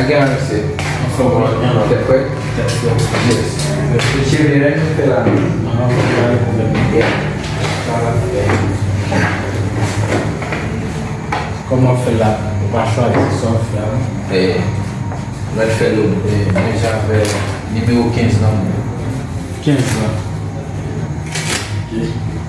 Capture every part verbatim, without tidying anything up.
Gen anse. Anfòm, wi. Tèt frèt? Tèt frèt. Yes. Mesye, vire, nou fè la. Ah, ok, pa gen pwoblèm. Yeah. Kòman w fè la? Ou pa chwazi sa w fè a, non? Eh, mwen fè l, eh, menm jan avè nimewo kenz lan. Kenz lan. Ok.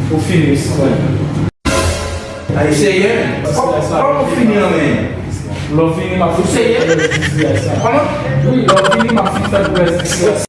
Ou fini, wi. Ay, serye? Kòman w fini an, men? Lè w fini, m ap... Ou serye? Kòman? Wi, lè w fini, m ap fin fè l pou rès.